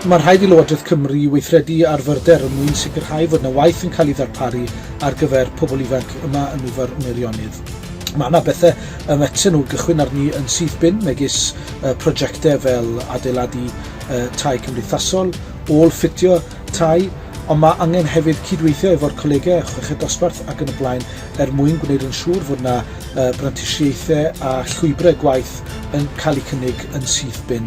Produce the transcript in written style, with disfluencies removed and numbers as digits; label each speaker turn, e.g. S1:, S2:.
S1: Mae'n rhaid i Lywodraeth Cymru weithredu ar fyrder er mwyn sicrhau fod yna waith yn cael ei ddarparu ar gyfer pobl ifanc yma yn Nwyfor Meirionnydd. Mae yna bethau y medsen nhw gychwyn arni yn syth bin, megis prosiectau fel adeiladu tai cymdeithasol, ôl-ffitio tai, ond mae angen hefyd cydweithio efo'r colegau, chweched dosbarth ac yn y blaen er mwyn gwneud yn siŵr fod yna brentisiaethau a llwybrau gwaith yn cael eu cynnig yn syth bin.